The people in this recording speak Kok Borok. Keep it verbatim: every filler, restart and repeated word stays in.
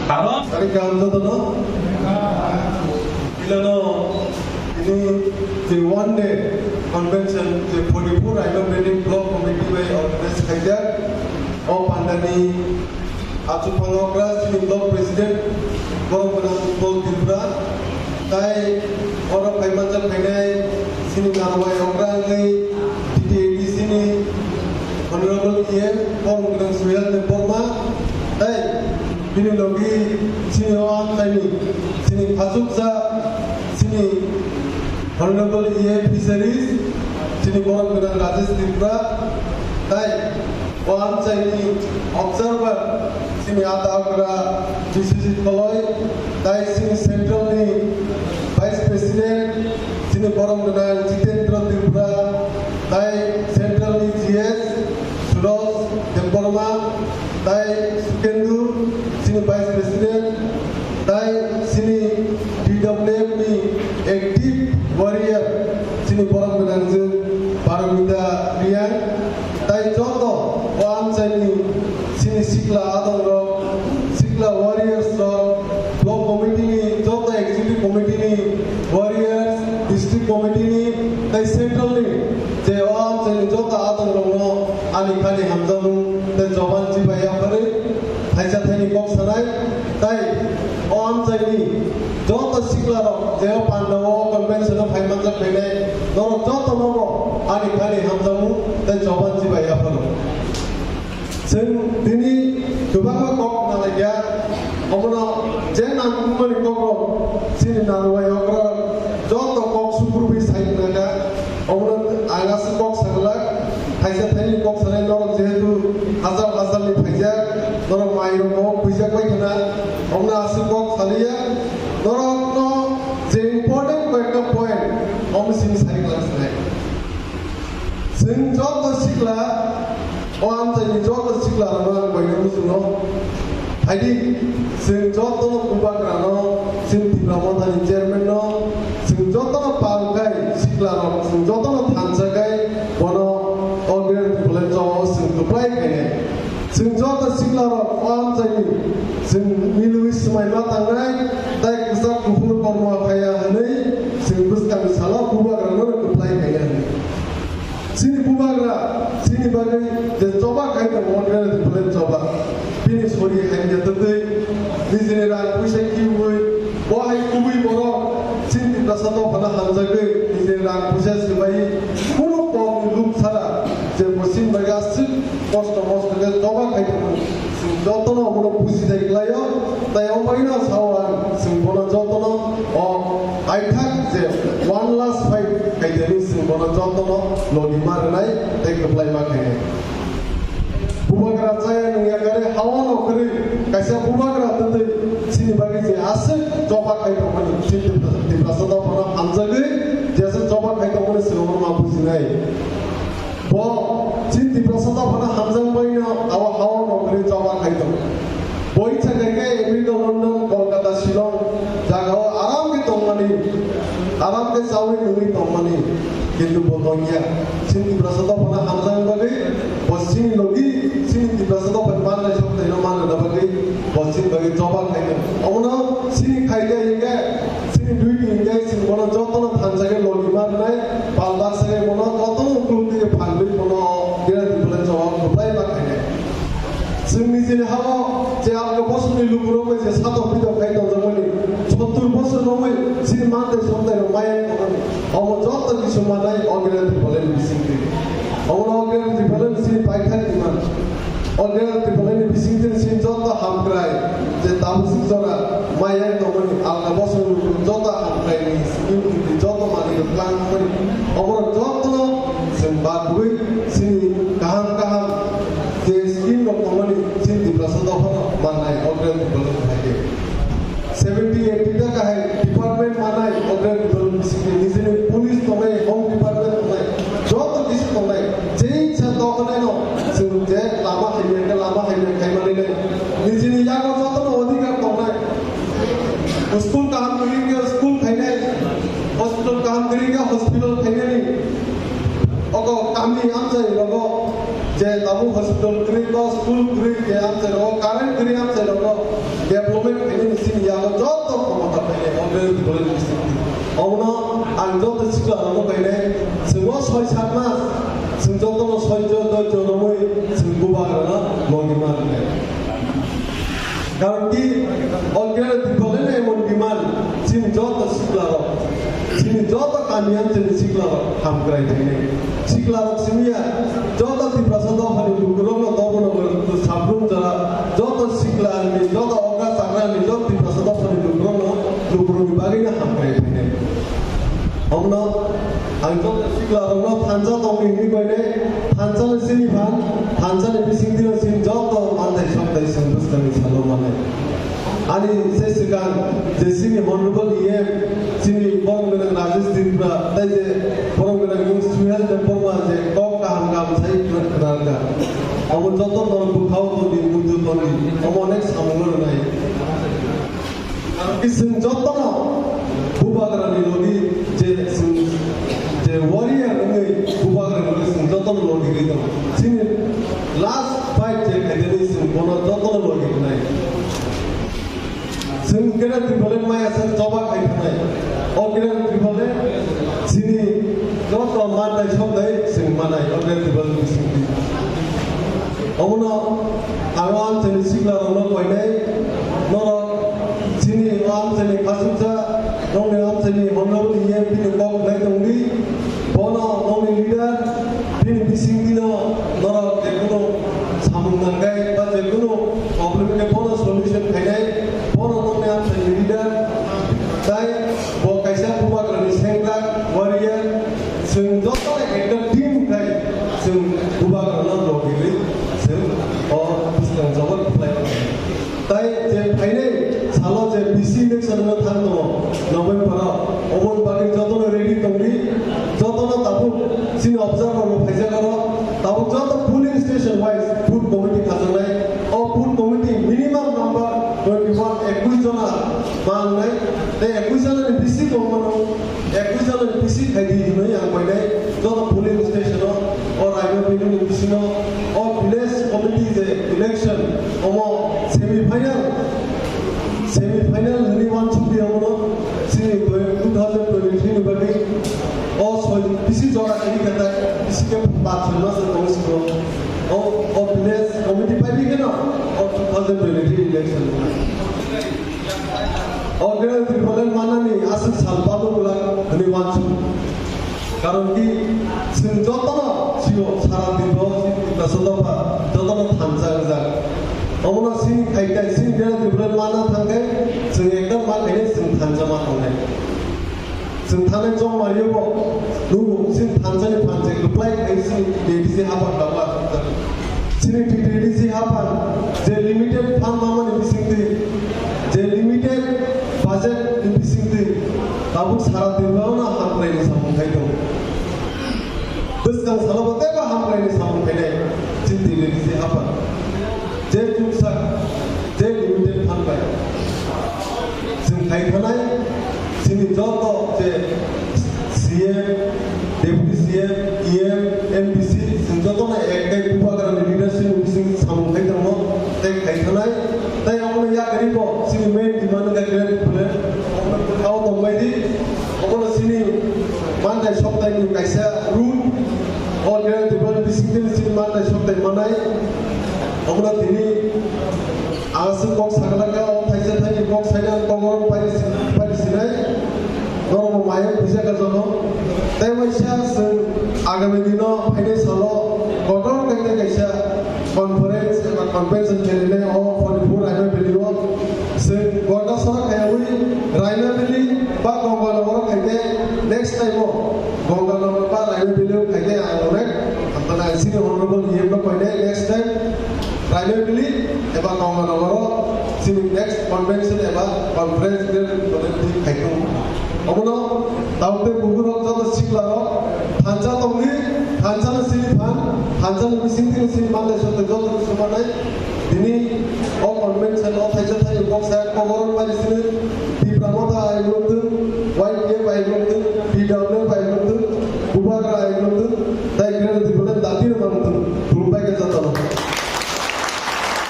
Aro? Ari kaham jotono? Ilano ini the one day convention the forty-four Rhino Belt Block Committee bai organize khaijak. O pandani achukphang okra chini block president borok gwnang Utpal Tripura. Tai oro phaimanjak phainai chini narwai okra wngwi T T A D C ni Honorable E M borok gwnang Suhel Debbarma. Tai bini logi chini o amchaini chini khachuksa chini Honorable E M Fisheries, chini borok gwnang Rajesh Tripura, tai o amchaini observer, chini ata okra Biswajit Koloi, tai chini central ni Vice President, chini borok gwnang Jitendra Tripura, tai central ni G S, Suraj Debbarma, tai Sukendu, chini Vice President, tai chini D W F ni active warrior, chini borok gwnang jwng Paromita Reang, tai joto o amchaini chini sikla adongrok, sikla warriors rok, block committee ni, joto executive committee ni warriors, district committee ni, tai central ni, je o amchaini joto adongrokno ani khani hamjakmung tei joban chibai yapharwi thaisa thaini kok sanai, tai o amchaini joto siklarok je o pandao convention o phaimanjak phainai, norok jotonobo ani khani hamjakmung tei joban chibai yapharo. Chwng tini kwbangma kok nalaikha, omono je nangkukmani kokrok chini narwai okra joto kok sukurwi sai nangkha, omono ang aswk kok saglak, thaisa thaini kok sanai norok jehetu hachal hachalni phaijak, norok mairokbo buijak bai khna, omono aswk kok saliya, norokno je important koyekta point omo simi sai glak sanai. Chwng joto sikla, o amchaini joto siklarokno ang koina muchungo. Phaidi, chwng jotono bubagrano, chwng Tipra Mothani chairman no, chwng jotono pal khai siklarok, chwng jotono thansa khai bono o Greater Tipraland chao chwng kwplai khainai. Chwng joto siklarok o amchaini chwng milwi swmai ma tangnai, tai kwchak kuphur kormo khaiya hwnwi chwng bwskangni salo bubagrano kwplai khaiya hwnwi. Chini bubagra chini bagwi je choba khai tongo, o Greater Tipraland choba. Bini sori hai je twtwi nijini rang puisa khiui bo hai kubui borok chini Tiprasa dophano hamjagwi nijini rang puisa swbai kunu kokni luk sara je bo chini bagwi aswk kosto mosto khe choba khai tongo. Chwng jotono omono bujidai khlaio, tai o bagwino sao ang, chwng bono jotono o aithak je one last fight khaidani chwng bono jotono logima rwnai tei kwplaima khainai. Bubagra chaya nung yakari hawa no kwrwi kaisa bubagra twtwi chini bagwi je aswk choba khai tongmani chini Tiprasa dophano hamjagwi je aswk choba khai tongmani chwng omono ma bujinai. Bo chini Tiprasa dophano hamjakbaino abo hao nokri choba khai tongo. Bo itsa khe America, London, Kolkata, Shillong jagao aram khe tongmani, aram khe chaui nungwi tongmani, kintu bo tongya. Chini Tiprasa dophano hamjakna bagwi bo chini logi, chini Tiprasa dophani manlai soktaino manna bagwi bo chini bagwi choba khai tongo. Omono chini khaikhe hinkhe chini duty hinkhe chini bono jotono thansa khe logi ma rwnai. Pal baksa khe bono jotono ukluk twi phalwi bono Greater Tipraland chao kwplai ma khainai. Chwng nijini hao je alka bosongni lukurok bai je satok pitok khai tongjakmani, sottur bosor romwi chini mantai somtai rok maya tongmani, omo joto kisu manai o Greater Tipraland bisingtwi. Omo o Greater Tipraland chini paithak iman. O Greater Tipraland ni bisingtwi chini joto hamkrai je tabuk sik jora maya tongmani alka bosongni lukurok joto hamkrai ni scheme ni joto manwi rok twlang tongmani. Oborok jotono chwng bagwi chini kaham kaham je scheme rok tongmani chini Tiprasa dophano mannai o Greater Tipraland ni phaikhe. Seventy eighty ta kahai department mannai o Greater Tipraland ni bisingtwi nijini police tongnai, home department tongnai, joto kisi tongnai. Jei sa dokhonai no chwng je lama hamya khe lama hamya khai manwi nai. Nijini yago jotono odhikar tongnai. School kaham kwrwi khe school khainai, hospital kaham kwrwi khe hospital khainani. Ogo kami amchai rogo Je tabuk hospital kwrwi, kok school kwrwi, je amchairok, current kwrwi amchairok development khainani chini yago joto khomota phainai, already development. Omono ang joto siklarokno khainai, chwngno soi sat mas, chwng jotono soi jo, doi jo romwi chwng bubagrano logi manlai. Karon ki, o Greater Tipraland emon demand, chini joto siklarok, chini joto kami amchaini siklarok hamkrai phainai. Siklarok simi ya, joto Tiprasa dophani lukurokno dophano sabrung jora, joto siklarni, joto okra chakrani, joto Tiprasa dophani lukurokno, lukurokni bagwino hamkrai phainai. Omono ang joto siklarokno thansa tongni hinwi koinai, thansani sini phan, thansani bisingtwino chini joto manthai sokthai chwng bwskangni salo manai. Ani se swkang je chini honorable E M, chini borom gwnang Rajesh Tripura, tei je borom gwnang Suhel Debbarma je kok kaham kaham sai khna kha. Omo joto norok bwkhao tongdi, muitu tongdi, omo onek samungo rwnai. Chwng jotono bubagrani logi je chwng je warrior wngwi bubagrani logi chwng jotono logi ri tongo. Chini last fight je khaidani chwng bono jotono logi rwnai. Chwng Greater Tipraland maya se choba khai thanai. O Greater Tipraland chini joto manthai sokthai chwng manai o Greater Tipraland bisingtwi. Omono ang o amchaini siklarokno koinai, norok chini o amchaini khachuksa, nongni amchaini honorable E M bini kok nai tongdi, bono nongni leader, bini bisingtwino norok jekunu samung nangkhe ba jekunu problem khe bono solution khainai, bono nongni amchaini leader, tai bo kaisa bubagrani sengjak warrior, chwng joto ekta team khai chwng bubagrano logi ri chwng o bwskang jabor khlai. Tai je phainai salo je B C election no thang tongo November o, oboni bagwi jotono ready tongdi, jotono tabuk chini observer rok phaijak aro, tabuk joto polling station wise booth committee khajaknai, o booth committee minimum number twenty one, ekwis jona mangnai, tei ekwis jona ni bisi tongmano. Ekwis jona ni bisi khaidi hinwi ang koinai joto polling station o, o Raima Valley ni bisingo, o village committee je election, omo semi final, semi final hinwi wansukdi omono, chini two thousand twenty three ni bagwi, o soi bisi jora kiri kata, bisi khe paanch soi mas tong siko, o, o village committee pai bi kheno, o two thousand twenty three election. O Greater Tipraland manani aswk sal badu glak hwnwi wansuk. Karon ki chwng jotono sio sara Tripura o chini Tiprasa dopha jotono thansa wngjak. Omono chini khai khai chini Greater Tipraland mana thang khai chwng ekdom ma khainai chwng thansa ma thang khai. Chwng thanai chong mario bo, nung chini thansani phan je kwplai khai chini T T D C haphang daba. Chini T T D C haphang je limited fund mamani bisingtwi, je limited budget ni bisingtwi, tabuk sara Tripura no hamkrai ni samung khai tongo. Bwskang salo bo teibo hamkrai ni samung khainai chini T T D C haphang. Je chuksa, je limited fund bai. Chwng khai thanai, chini joto je C M, Deputy C M, E M, M D C, chwng jotono ek kai bubagrani leadership ni bising samung khai tongmo, tei khai thanai, tei omono yakarwi bo chini main demand wngkha Greater Tipraland, omono bwkhao tongbai di, omono chini manthai sokthai ni kaisa route, o Greater Tipraland bising tini chini manthai sokthai manai, omono tini Ang aswk kok sakha kha, o thaisa thaini kok saina ang kok oro pai, pai sinai. Norokno maya buja kha joto. Tei waisa chwng agami dino phainai salo kotor khe tei kaisa conference eba convention khe rinai o forty four Raima Valley o. Chwng gorda sora khaiwi Raima Valley ba Gonganagar o khai khe next time o Gonganagar ba Raima Valley o khai khe ang onek hambai sini honorable E M no koinai next time. Raima Valley eba Gonganagar o chini next convention eba conference ni bodol twi khai tongo. Omono taote bukurok joto siklarok thansa tongdi, thansa no sini phan, thansa ni bising tini sini manlai soto joto ni somanai. Tini o convention o thaisa thai kok saya koboron pai sini Tipra Motha ai